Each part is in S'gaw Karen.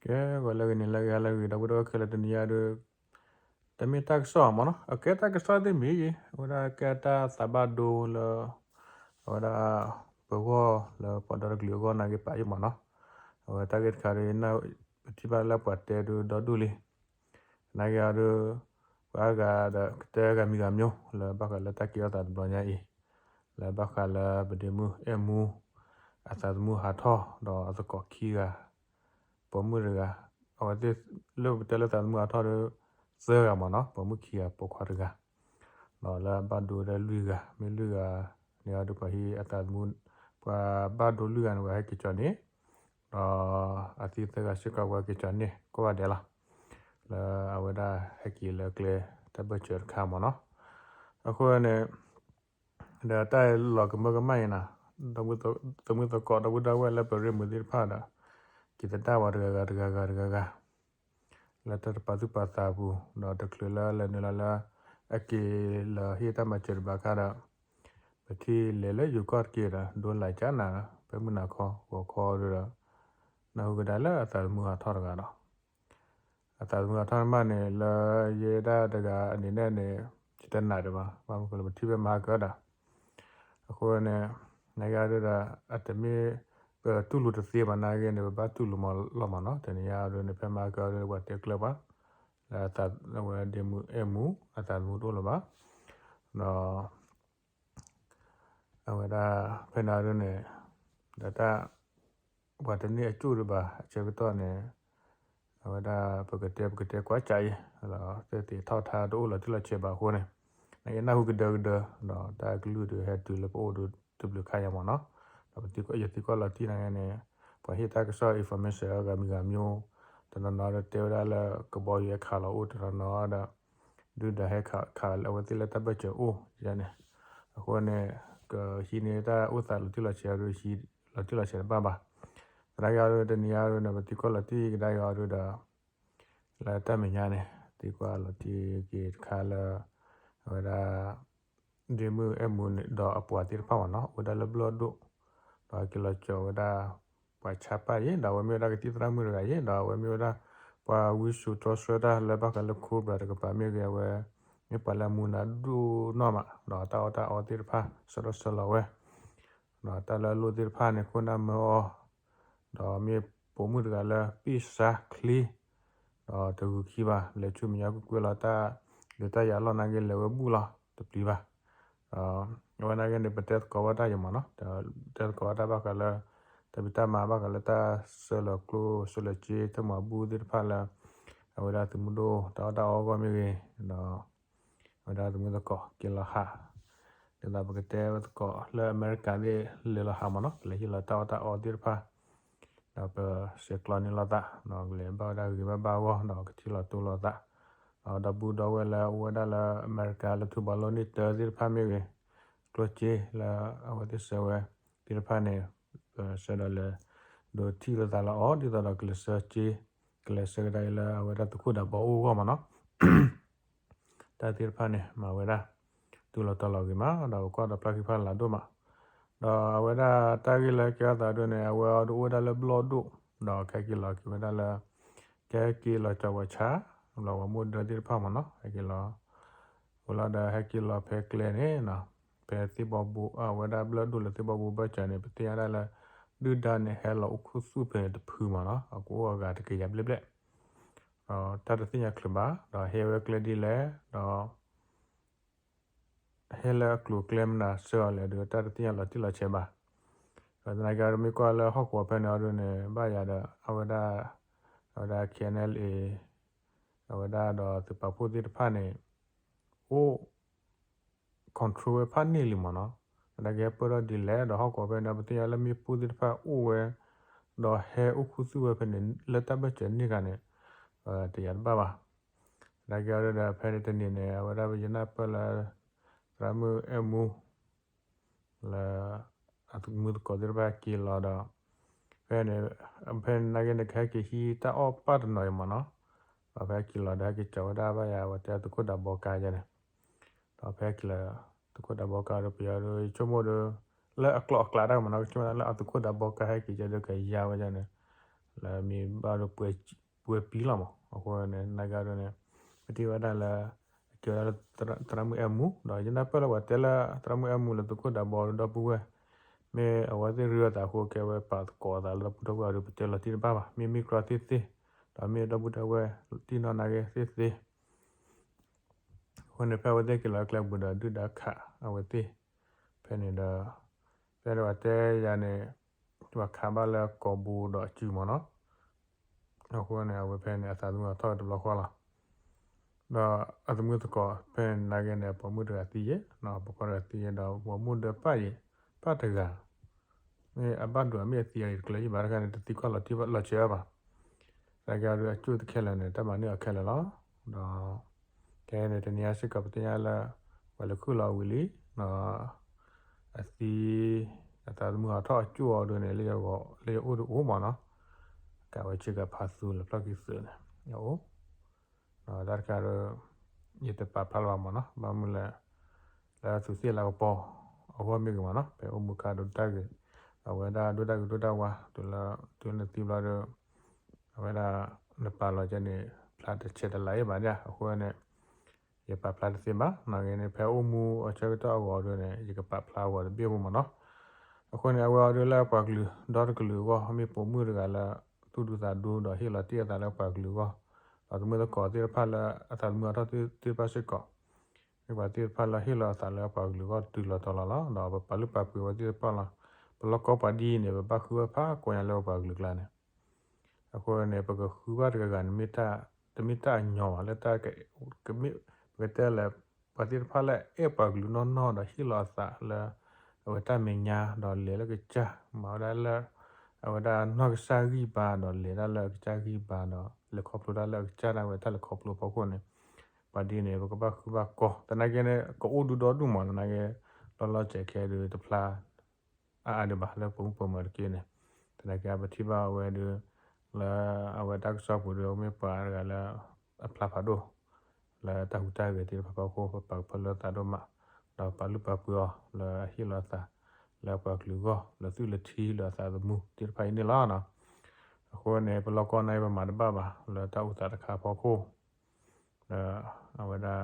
ကဲ ဂီၤလၢအဂ့ၤ နံၤလၢအဂ့ၤ ဟါလၢအဂ့ၤ ဒီပုၢ်ဝဲၢ်ခဲလၢာ် တနံၤအံၤဒုး တမ့ၢ်တၢ်ကစီၣ်မ့ၢ်နီၤ, အကဲတၢ်ကစီၣ်သ့ၣ်မ့ၢ်ဂ့ၤ အဝဲဒၣ်ကဲတၢ်သးဘၣ်ဒိလၢ အဝဲဒၣ် ပဂီၢ်လၢပှၤဒီတကလုာ်အဂီၢ်နာ်က့ ပာ်အံၤမ့ၢ်နီၤ, အဝဲတၢ်ဂ့ၢ်တခါဒုး ပထံၣ်ဘၣ်လၢပှၤတဲဒုးဒီဒူၣ်လံ နာ်က့အီၤဒုး ပှၤအါဂၤဒီးကတဲဂၤမံၤဂၤမျိၤ လၢဘၣ်ဃးလၢတၢ်ကဲထီၣ်သးတဘျီညါအံၤ, လၢဘၣ်ဃးလၢပဒ့မုၣ်အဲၣ်မူ အသးသမူဟးထီၣ် ဒီးအသကိးခံဂၤ ပိာ်မုၣ်တဂၤ, အဝဲသ့ၣ်လၢပတဲလၢသးသမူဟးထီၣ်ဒီး သၢဂၤမ့ၢ်နီၤ, ပိာ်မုၣ်ခံဂၤ ပိာ်ခွါတဂၤ, ဒီးလၢအဘၣ်ဒိဝဲဒၣ်လွံၢ်ဂၤ, မ့ၢ်လွံၢ်ဂၤန့ၣ်အီၤဒုး ပှၤဟံးအသးသမူ, ပှၤဘၣ်ဒိလွံၢ်ဂၤန့ၣ် ပှၤဟဲက့ၤကၠီၤန့ၢ် ဒီးအသံသၢဂၤစ့ၢ်ကီး ပှၤက့ၤကၠီၤန့ၢ်ကိးဂၤဒဲးလီၤ. လၢအဝဲဒၣ်ဟဲက့ၤလၢကျဲတၢ်ဘၢၣ်စၢၤတခါမ့ၢ်နီၤ, အဃိန့ၣ် ဒီးတၢ်လီၤကမၢကမၣ်အံၤနီၤ, သမူသကိးဒီပုၢ်ဒီဝဲၢ်လၢပရ့မုာ်သ့ၣ်တဖၣ်ဒီး က့ၤသဒၣ်ဝဲတဂၤဂၤတဂၤဂၤတဂၤဂၤ လၢတၢ်တပာ်သူၣ်ပာ်သးအပူၤ, ဒီးတချုးလၢလဲၤနုာ်လီၤလၢ အက့ၤလီၤဟ့ၣ်တၢ်မၤစၢၤတဘျီခါဒီး ပထံၣ်လဲၤလၢယိၤကီၢ်တက့ၢ်ဒီး ဒိလၢကၠၢနၤ ဖဲမုၢ်နၤခီ ဂီၤခီဒီး နၢ်ဟူကဒါလၢအသးသမူဟးထီၣ်တဂၤဒီး အသးသမူဟးထီၣ်မးန့ၣ် လၢယဲဒၣ်တဂၤအနံၤန့ၣ်န့ၣ် ယတနာ်ဒံးဘၣ်, ဘၣ်မနုၤဃိလၢပထံၣ်ဖဲမဟါကဒီး အဃိန့ၣ် နာ်က့အီၤဒုးဒီး အတမ့ၢ် ပတူၢ်လိာ်တသ့ဘၣ် နာ်က့န့ၣ် ပဘၣ်တူၢ်လိာ်မးလီၤမ့ၢ်နီၤ, တနံၤညါအီၤဒုးန့ၣ် ဖဲမဟါကဒီး ပှၤတဲကျၢၤပှၤ လၢအဝဲဒ့မုၣ်အဲၣ်မူ အသးသမူတအိၣ်လၢၤဘၣ်, ဒီး အဝဲဒၣ် ဖဲန့ၣ်အီၤဒုးန့ၣ် ဒီးတၢ် ပှၤတန့ၢ်အကၠိၣ်ဒံးဘၣ် အဆၢကတီၢ်န့ၣ် အဝဲဒၣ် ပကတဲ ပကတဲကွၢ်ကးအံၤ ဒီးသက်သေထီၣ်ထားတအိၣ်လီၤတံၢ်လီၤဆဲးဘၣ်အဃိန့ၣ် နာ်က့နၢ်ဟူကဒၢကဒၢ ဒီးတၢ်ကလုၢ်ဒုးဟဲတုၤလၢပအိၣ်ဒုးတဘျုးခါယါမ့ၢ်နီၤ, ဒီးပသံကွၢ် ယသံကွၢ်လီၤတံၢ်နာ်က့န့ၣ် ပှၤဟ့ၣ်တၢ်ကစီၣ် information ဂၤမံၤဂၤမျိၤ တနီၤနီၤဒီးတဲဝဲဒၣ်လၢကဘီယူၤဟဲခးလီၤအိၣ် တနီၤနီၤဒီး ဒုၣ်ဒါဟဲခး ခးလၢအဝဲသ့ၣ်လၢတၢ်ဘၢၣ်စၢၤအိၣ်န့ၣ်, အဃိန့ၣ် ကဟံးန့ၢ်တၢ်အိၣ်သးလီၤတံၢ်လီၤဆဲးအီၤဒုး ဟံးလီၤတံၢ်လီၤဆဲးတဘၣ်ဘၣ်, သနာ်က့အီၤဒုး တနံၤညါအီၤဒုးန့ၣ် ပသံကွၢ်လီၤတံၢ်ကဒါက့ၤအီၤဒုးဒီး လၢတၢ်မဲာ်ညါန့ၣ် သံကွၢ်လီၤတံၢ်က့ၤတခါလၢ အဝဲဒၣ် ဒ့မုၣ်အဲၣ်မူန့ၣ် ဒီးအပှၤသ့ၣ်တဖၣ်မ့ၢ်နီၤ အိၣ်ဝဲဒၣ်လၢဘျီၣ်ဒိၣ်, ဒီးဟဲက့ၤလီၤကၠီၤဝဲဒၣ် ပှၤဆါပၢ်ယ့ၣ် ဒီးအဝဲမ့ၢ်ဝဲဒၣ်ကသံၣ်သရၣ်မုၣ်တဂၤယ့ၣ် ဒီးအဝဲမ့ၢ်ဝဲဒၣ် ပှၤဝံစိာ်တီဆှၢတၢ်လၢဘၣ်ဃးလၢ Cobra တကပၤမ့ၢ်ဂ့ၤ အဝဲ မ့ၢ်ပှၤလၢအမူနၤဒိၣ်နီၢ်မး ဒီးတၢ်အီၣ်တၢ်အီသ့ၣ်တဖၣ် ဆှၢထီၣ်ဆှၢလီၤဝဲ ဒီးတၢ်လၢအလိၣ်သ့ၣ်တဖၣ်န့ၣ် ခိၣ်နၢ်မၢအီၤ, ဒီးမ့ၢ်ပိာ်မုၣ်တဂၤလၢပ့ၢ်စါချ့, ဒီးတဂုာ်ခံဘၣ် လဲၤဆူမဲာ်ညါကွ့ၢ်ကွ့ၢ်လီၤ တၢ်ဒုးတၢ်ယၤအလီၢ်နာ်က့ လဲၤဝဲဘူၣ်လီၤ တပျံၤဘၣ်, ဒီးအဝဲနာ်က့န့ၣ် ပတဲသကိးဝဲတၢ်ယံၤမ့ၢ်နီၤ, တဲသကိးဝဲတၢ်ဘၣ်ဃးလၢ တၢ်ဖံးတၢ်မၤဘၣ်ဃးလၢတၢ်ဆှၢလီၤကျိ ဆှၢလီၤစ့ တၢ်မၤဘူၣ်သ့ၣ်တဖၣ်လၢ အဝဲဒၣ်သုးမုၢ်ဒိၣ် တၢ်အီၣ်တၢ်အီအဂီၢ်မ့ၢ်ဂ့ၤ, ဒီး အဝဲဒၣ်သုးမုၢ်သကိးက့ၤလီၤဟး, ဒ်သိးပကတဲဝဲသကိးလၢအမဲရကၤသ့ၣ်လဲၤလီၤဟးမ့ၢ်နီၤ, ကလဲၤဟ့ၣ်လီၤတၢ်အီၣ်တၢ်အီသ့ၣ်တဖၣ်, ဒီးပဆဲးကျိးန့ၢ်လိာ်သး, ဒီးကလဲၤဘၣ်ဝဲဒၣ်ဂ့ၤဘၣ်ဘၣ်အဂီၢ် ဒီးကထံၣ်လီၤတိလိာ်သး, ဒီးဒီပုၢ်ဒီဝဲၢ်လၢအိၣ်ဝဲဒၣ်လၢအမဲရကၤလၢထူဘီလိန့ၢ်တၢသ့ၣ်တဖၣ်မ့ၢ်ဂ့ၤ, ကျိၣ်စ့လၢအဝဲသ့ၣ်ဆှၢဝဲသ့ၣ်တဖၣ်န့ၣ်, ပဆှၢဒီးလဲၤ ဒိးထံၣ်လိာ်သးလၢအီၤ ဒ်သိးဒီးကလဲၤဆှၢစ့, ကလဲၤဆှၢကဒါအံၤလၢအဝဲဒၣ်သုးခိၣ်ဒးဘီအိၣ်အဂီၢ်မ့ၢ်နီၤ တၢ်သ့ၣ်တဖၣ်န့ၣ် မၤဝဲဒၣ် တုၤလီၤတီၤလီၤဂ့ၤမး ဒီးပကွၢ်ဒီးပျၢ်ခံဖၣ်လၢဒိၣ်မး, ဒီးအဝဲဒၣ်တၢ်ဂ့ၢ်လၢကဲထီၣ်သးဒိၣ်န့ၣ် အဝဲအီၤဒုးအိၣ်ဝဲဒၣ်လၢဘျီၣ်ဒိၣ်, ဒီးကဟဲက့ၤလီၤက့ၤဝဲဒၣ်လၢ ကဟဲက့ၤလီၤကၠီၤပှၤဆါ, လီၤပှၤမိၢ်ဒၢသ့ၣ်တဖၣ်မ့ၢ်နီၤ ဟဲက့ၤလီၤ ဝဲလီၤဒီးဟဲက့ၤလီၤဖဲကျဲန့ၣ်, ဖဲသ့ၣ်ဘီဘိ အဝဲဒၣ်ဘျီၣ်ဒိၣ်လၢသ့ၣ်ဘီဘိဘၢၣ်စၢၤန့ၣ် ပသ့ၣ်ညါဒၣ်လၢ ဒုၣ်ဒါန့ၣ် ဟဲလီၤအိၣ်ခူသူၣ်ဖဲန့ၣ်တဖုမ့ၢ်နီၤ အကအိၣ်အဂၤတကယၤဘျဲၣ်ဘျဲၣ်, ဒီးတၢ်တသ့ၣ်ညါချုးဘၣ် ဒီးဟဲဝဲကျဲဒ်လဲၣ် ဒီး ဟဲလၢအကျိၤအကျဲမနုၤဆှၢအီၤလဲၣ်ဒီး တၢ်တသ့ၣ်ညါလီၤတံၢ်လီၤဆဲးဘၣ်, ဒီးသနာ်က့ဒီးမ့ၢ်ကွၢ်လၢဟီၣ်ကဝီၤဖဲန့ၣ်အီၤဒုးန့ၣ် ဘၣ်ယၤဒီး အဝဲဒၣ် အဝဲဒၣ် K N L A အဝဲဒၣ်ဒီးသုးပာ်ဖှိၣ်သ့ၣ်တဖၣ်န့ၣ် အိၣ် control ဝဲဖးန့ၢ်လံမ့ၢ်နီၤ, သနာ်က့ဟဲပၢၢ်ထီၣ်ဒ်လဲၣ် ဒီးဟီၣ်ကဝီၤဖဲန့ၣ် ပသ့ၣ်ညါလၢမ့ၣ်ပိၢ်သ့ၣ်တဖၣ်အိၣ်ဝဲ ဒီးဟဲအိၣ်ခူသူၣ်ဝဲဖဲန့ၣ် လၢတၢ်ဘၢၣ်စၢၤန့ၢ်ခါန့ၣ် တယၤတဘၣ်ဘၣ်, သနာ်က့အီၤဒီးဖဲန့ၣ်တနံၤန့ၣ် အဝဲဒၣ်ပယနၢ်ပၢၢ်လၢ သရၣ်မုၣ်အဲၣ်မူ လၢ အမူသကိးသ့ၣ်တဖၣ်က့ၤလီၤဒီး ဖဲန့ၣ် ဖဲနာ်က့န့ၣ် ကဟဲက့ၤဟံးတၢ်အီၣ်ပၢ်တနီၤအံၤမ့ၢ်နီၤ, ဒီးဖဲဟဲက့ၤလီၤဒီး ဟဲက့ၤကၠီၤဝဲဒၣ်ဘၣ်ယၤ အဝဲတဲသုးခိၣ်ဒးဘီကါယဲန့ၣ်, ဒီးဖဲဟဲက့ၤလီၤ သုးခိၣ်ဒးဘီကါဒီး ပယီၤဒီး ယဆိကမိၣ်ဒီး လၢအကျိၤအကျဲဒၣ်မ့ၢ်နီၤ ကဆိကမိၣ်လၢအသုးခိၣ်ဒးဘီကါဟဲက့ၤကဲဒီး ကယါဝဲဒၣ်န့ၣ်, လၢမ့ၢ်ဘၣ်ဒီးပှဲၤပံလီၤမး. အဃိန့ၣ် နာ်က့အဒိန့ၣ် ပထံၣ်ဝဲဒၣ်လၢ အကဲဝဲဒၣ်လၢ သရၣ်မုၣ်အဲၣ်မူ ဒီးယနၢ်ပၢၢ်လၢပှၤတဲလၢ သရၣ်မုၣ်အဲၣ်မူလၢသုးခိၣ်ဒးဘီဒီပုၢ်ဝဲၢ် မ့ၢ်အဝဲသ့ၣ်ရ့လိာ်သးအဃိ ကဲဝဲပာ်သကိးအသးလၢဒီပုၢ်ဒီဝဲၢ်အဒိ ပတဲလီၤတံၢ်တဘၣ်ဘၣ်. မ့ၢ်မ့ၢ်ကြီသ့ၣ်သ့ၣ် ဒီးမ့ၢ်ဒီပုၢ်ဒီဝဲၢ် တံၢ်နီၢ်နာ်က့သ့ၣ်သ့ၣ် အဃိန့ၣ် ဖဲအဝဲသ့ၣ်က့ၤလီၤကျဲပူၤဒီး ဒုၣ်ဒါခးအဝဲသ့ၣ် ဖဲန့ၣ်ဒီး ဖဲဒီးပှၤတဲယၤန့ၣ် ပှၤခးဘၣ်လၢကိာ်ဘိဒီးအစုမးနီၤ. အဃိန့ၣ် အဝဲဖဲန့ၣ် အသးသမူအထီၣ်တဘျီဃီလီၤ. ဒီးအသမုၢ်သကိးဖဲန့ၣ်နာ်က့န့ၣ် ပိာ်မုၣ်တဂၤသံယဲၢ်, ပိာ်ခွါတဂၤသံယဲၢ်ဒီး ပိာ်မုၣ်ဒီးပၢ်ယဲၢ်, ပၢ်တဂၤ မ့ၢ်အဘၣ်ဒိးအမ့ၢ်အသံအံၤတကျၢၤယံၣ်ဘၣ်တခါန့ၣ် တသံကွၢ်လီၤတံၢ်လီၤဆဲးဘၣ်. သနာ်က့အဒိ အကၠိၣ်တခဲလၢာ်န့ၣ် တၢ်မၤန့ၢ်အီၤခဲလၢာ်လီၤ. ဒီး ခဲအံၤန့ၣ် တနံၤအံၤစ့ၢ်ကီး ပသ့ၣ်ညါလၢ ပှၤလဲၤခူၣ်လီၤဝံၤလံ, ဒီး အသံ အသးသမူအထီၣ်အကၠိၣ်အီၤဒိန့ၣ် လၢယအိၣ်တအိၣ်မးနီၤ, ကးဝဲဆ့ကၤဖးသူလၢဖျီၣ်ခံသုးန့ၣ် အအိၣ် ဒီးတၢ်တခါဒီး ယတပာ်ဖျါလၢၤဘၣ်မးနီၤ, ဘၣ်မနုၤလဲၣ် လၢသူးသ့ၣ်လၤကပီၤ အဂီၢ်မ့ၢ်ဂ့ၤမးနီၤ, ဖဲအိၣ်မူခါဒိၣ်တၢ်ဂ့ၤ, အဝဲဒၣ်ဒိၣ်တၢ်ဂ့ၤဒိၣ်တၢ်ဝါ တုၤလၢ တုၤလၢနသံဘျီဒီး အဝဲဒၣ် နပာ်လီၤကဲန့ၣ် ဖျါတဆဲးတလၤအံၤဘၣ်ဒၣ်, အဃိန့ၣ် ယပာ်ဖျါတသ့ဘၣ်. နာ်က့န့ၣ် ဖဲအိၣ်မူအဆၢကတီၢ်အဂီၢ်ဒိန့ၣ် ယကပာ်ဖျါအဂီၢ်တဘ့ၣ်ဖိမးနီၤ. အဃိန့ၣ် အဝဲအီၤဒိလၢပှၤကလုာ်ဒီတကလုာ်အဂီၢ် မ့ၢ်ပိာ်မုၣ်တဂၤလၢ သူၣ်ဒူသးဒူဒီးဟ့ၣ်လီၤတံၢ်အသးလၢပှၤကလုာ်အဂီၢ်, ဒီးသမုၢ်သကိးသ့ၣ်တဖၣ်လၢအသးသမူအထီၣ်သ့ၣ်တဖၣ်စ့ၢ်ကီး မ့ၢ်ပှၤသ့ၣ်တဖၣ်လၢဟ့ၣ်လီၤအသးလၢပှၤကလုာ်အဂီၢ်တုၤလီၤတီၤလီၤလီၤ. ဒီးပပာ်လုၢ်ပာ်ပှ့ၤဝဲသ့ၣ်တဖၣ်လီၤ. ပလီၢ်ကီပှၤဒ်အံၤန့ၣ် ပဘၣ်ဃုဘၣ်ဖးကိးညါလၢပပှၤကလုာ်ကျါန့ၣ် အဃိန့ၣ် ပကဃုဘၣ်တဂၤဂၤန့ၣ် တမ့ၢ်တၢ်အညီဘၣ် လၢတၢ် ပကတဲလၢ ပှၤသ့ၣ်တဖၣ်လၢအဲၣ်ပှၤကလုာ်နီၢ်နီၢ်ဒီးဟ့ၣ်လီၤအသးလၢ အဝဲတၢ်မဲာ်ညါဒီးလဲၤလၢကစၢ် မၤဝဲဒၣ်လၢ အဝဲဒၣ်နီၢ်ကစၢ်ဂံၢ်ဘါဒီးလဲၤတၢ်လၢအကစၢ်ဂံၢ်ဘါဒီး လဲၤခီဖျိတၢ်လၢအကစၢ်ဒၣ်ဝဲတၢ်လဲၤခီဖျိအဖီခိၣ်န့ၣ် ပှၤဒ်န့ၣ် ပကဘၣ်ဃုဘၣ်ကီ သနာ်က့န့ၣ် ကအိၣ်ဒူဒီဒူၣ်မး သနာ်က့ လီၤလီၤစဲးခဲဒုးတဖျါ အါအါဒံးဘၣ် လၢပမုၢ်ပမၢၤတက့ၢ်န့ၣ် သနာ်က့ပထံၣ်ဘၣ်အဝဲဒုး လၢအဝဲတၢ်ကစီၣ်ပူၤဒုး မ့ၢ်ပှၤတဂၤလၢ အဖျါဖးဒိၣ် လၢတၢ်ဟူးတၢ်ဂဲၤသ့ၣ်တဖၣ်ဖီခိၣ် ပပာ်ကဖၢလၢသးဒိၣ်မး ဒီးပာ်လုၢ်ပာ်ပှ့ၤအီၤ လၢအဟ့ၣ်လီၤအသး လၢပှၤကလုာ်အဂီၢ် လၢသူၣ်လၢထံလၢအသးသမူသ့ၣ်တဖၣ်အံၤန့ၣ်လီၤ. အဃိန့ၣ် ပလီၢ်ကီနာ်က့ ပမၤတဘၣ်ဘၣ် လၢတၢ်အိၣ်သးတခါဖီခိၣ် လၢအဝဲဒၣ်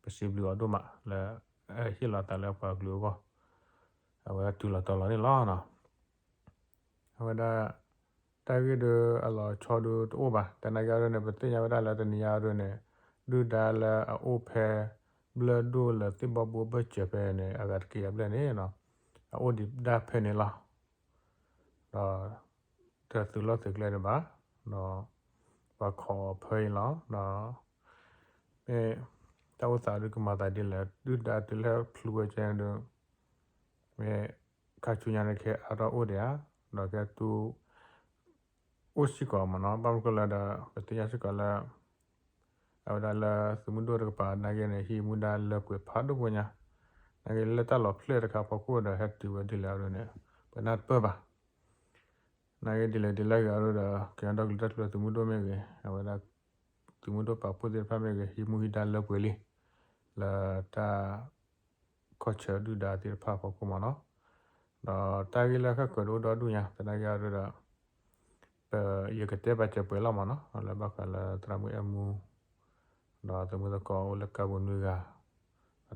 ပစံးဘျုးအီၤဒိၣ်မး လၢအဟ့ၣ်လီၤအသးလၢပှၤကလုာ်အဂီၢ် အဝဲတုၤလီၤတီၤလီၤန့ၣ်လီၤ. အဝဲဒၣ် တၢ်ဂ့ၢ်ဒုးအလီၤဆီဒုးတအိၣ်ဘၣ် သနာ်က့အဒိန့ၣ် ပသ့ၣ်ညါဝဲဒၣ်လၢတနံၤညါအဒိန့ၣ် ဒုၣ်ဒါလၢအအိၣ်ဖဲ ဘျၢၣ်ဒိၣ်လၢသ့ၣ်ဘီဘိဘၢၣ်စၢၤဖဲန့ၣ် အဂၤတကယၤဘျဲၣ်န့ၣ် အအိၣ်ဒံးဒၣ်ဖဲန့ၣ်လီၤ. ဒီး တသုးလီၢ်သုးကျဲဒံးဘၣ် ဒီး ပှၤခိးအီၤဖဲအံၤလီၤ. ဒီး မ့ၢ်တၢ်အိၣ်သးဒုးကမၤသးဒ်လဲၣ် ဒုၣ်ဒါတုၤလၢဖျိဝဲကဲဒုး မ့ၢ်ခါဆူညါန့ၣ် ကဟဲအါထီၣ်အိၣ်ဒံးဧါ ဒီးကဟဲတူၢ် အိၣ်စ့ၢ်ကီးမးနီၤ ဘၣ်မနုၤဃိလဲၣ်ဒီး ပသ့ၣ်ညါစ့ၢ်ကီးလၢ အဝဲဒၣ်လၢသုးမုၢ်ဒိၣ်တကပၤ နာ်က့န့ၣ် ဟံးမူဒါလၢပှဲၤဖးဒိၣ်ဖိညါ နာ်က့လၢတၢ်လီၤဖျၢၣ်တခါဖီခိၣ်ဒီး ဟဲတုၤဝဲဒ်လဲၣ်အဒိန့ၣ် ပနၢ်တပၢၢ်ဘၣ်. နာ်က့ဒ်လဲၣ်ဒ်လဲၣ်ဂ့ၤအဒိဒီး ကညီဒီကလုာ်တၢ်ထူၣ်ဖျဲးသုးမုၢ်ဒိၣ်မ့ၢ်ဂ့ၤ အဝဲဒၣ် သုးမုၢ်ဒိၣ်ပာ်ဖှိၣ်သ့ၣ်တဖၣ်မ့ၢ်ဂ့ၤ ဟံးမူဟံးဒါလၢပှဲၤလံ လၢတၢ် ခီၣ်ဆၢဒုၣ်ဒါသ့ၣ်တဖၣ်ဖီခိၣ်မးနီၤ ဒီးတၢ်ဂ့ၢ်လၢဃၣ်ဃၢၤဒိၣ်ဒိၣ်ဒူၣ်ညါ သနာ်က့အဒိဒီး ပ ယကတဲပာ်စၢၤပှဲၤလီၤမးနီၤ လၢဘၣ်ဃးလၢသရၣ်မုၣ်အဲၣ်မူ ဒီးသုးမုၢ်သကိးအိၣ်လၢကါပူၤနွံဂၤ ဒီး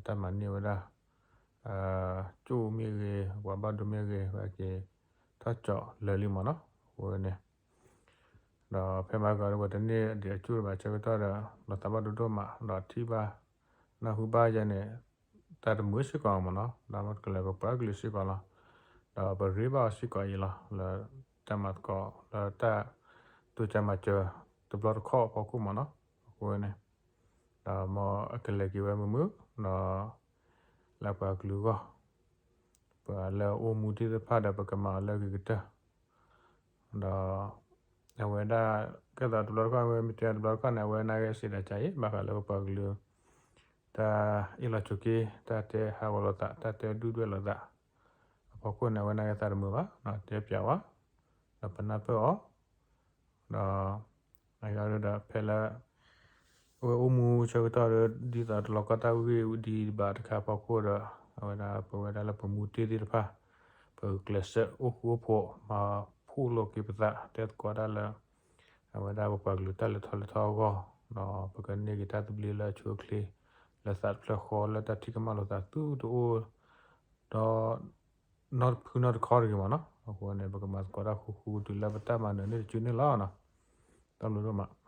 တၢ်မၤန့ၢ်ဝဲဒၣ် ကၠိၣ်မ့ၢ်ဂ့ၤ ပှၤဘၣ်ဒိမ့ၢ်ဂ့ၤ ပှၤက့ၤထီၣ်ကၠီၣ်လၢာ်လံမးနီၤ အဃိန့ၣ် ဒီးဖဲမၤကီးဒီး ပှၤတန့ၢ်ဒံးအကၠိၣ်ဘၣ်ဆၢကတီၢ်ဒီး လီၤသးဘၣ်ဒိဒိၣ်မး ဒီးထံၣ်ဘၣ် နၢ်ဟူဘၣ်ယဲန့ၣ် တၢ်တမုာ်စ့ၢ်ကီးမးနီၤ ဒီးမ့ၢ်တကလဲၤပပှၤကလုာ်စ့ၢ်ကီးလီၤ ဒီးပရ့ဘၣ်အီၤစ့ၢ်ကီးအံၤလီၤ လၢတၢ်မၤသကိး လၢတၢ်တိစၢၤမၤစၢၤတဘျီတခီၣ်အဖီခိၣ်မးနီၤ အဃိန့ၣ် ဒီးမ်အကလဲၤက့ၤဝဲမုာ်မုာ် ဒီး လၢပှၤကလုာ်အဂီၢ် ပှၤလၢအအိၣ်မူသ့ၣ်တဖၣ်ဒီးပကမၤအီၤလၢအဂ့ၤကတၢၢ် ဒီး အဝဲဒၣ် ကဲသိးတဘျီတခီၣ် အဝဲမ့ၢ်တဲတဘျီတခီၣ်န့ၣ် အဝဲနာ်က့စံးဒၣ်ကါအံၤ ဘၣ်ဃးလၢပပှၤကလုာ် တၢ်အ့ၣ်လိာ်ဆိးက့ တၢ်တဲဟးဂီၤလိာ်သး တၢ်တဲဒုၣ်ဒွဲၣ်လိာ်သး အဖီခိၣ်န့ၣ် အဝဲနာ်က့သးတမုာ်ဘၣ် တဲပၠးဝဲ ဒီးပနၢ်ပၢၢ်အီၤ ဒီး အဂၤဒီးဖဲလၢ အဝဲအိၣ်မူဆၢကတီၢ်ဒီး ဒ်သိးတလီၤကီတၢ်ဂ့ၢ်ဒံးဘၣ်တခါဖီခိၣ်ဒီး အဝဲဒၣ်ပဝဲဒၣ်လၢပမူတ့ၢ်သ့ၣ်တဖၣ် ပကျဲးစၢးအိၣ်ဃူအိၣ်ဖိး မၤဖှူ ပကအိၣ်လိးက့ၤပသး တဲသကိးဒၣ်လၢ အဝဲဒၣ်ပပှၤကလုာ်တၢ်လဲၤထီၣ်လဲၤထီအဂီၢ်, ဒီးပကန့ၢ်က့ၤတၢ်သဘျ့လၢအဆိအချ့ လၢသးတဖျၢၣ်ဃီ လၢတၢ်ထံၣ်ကမၣ်လိာ်သးသုတအိၣ် ဒီး နီတဖုနီတခီတဂ့ၤမးနီၤ. အဃိန့ၣ် ပကမၤသကိးတၢ်ဃူဃူတုၤလၢပတၢ်မၤနၢၤန့ၣ်တစုန့ၣ်လီၤ. တၢ်ဘျုးဒိၣ်မး.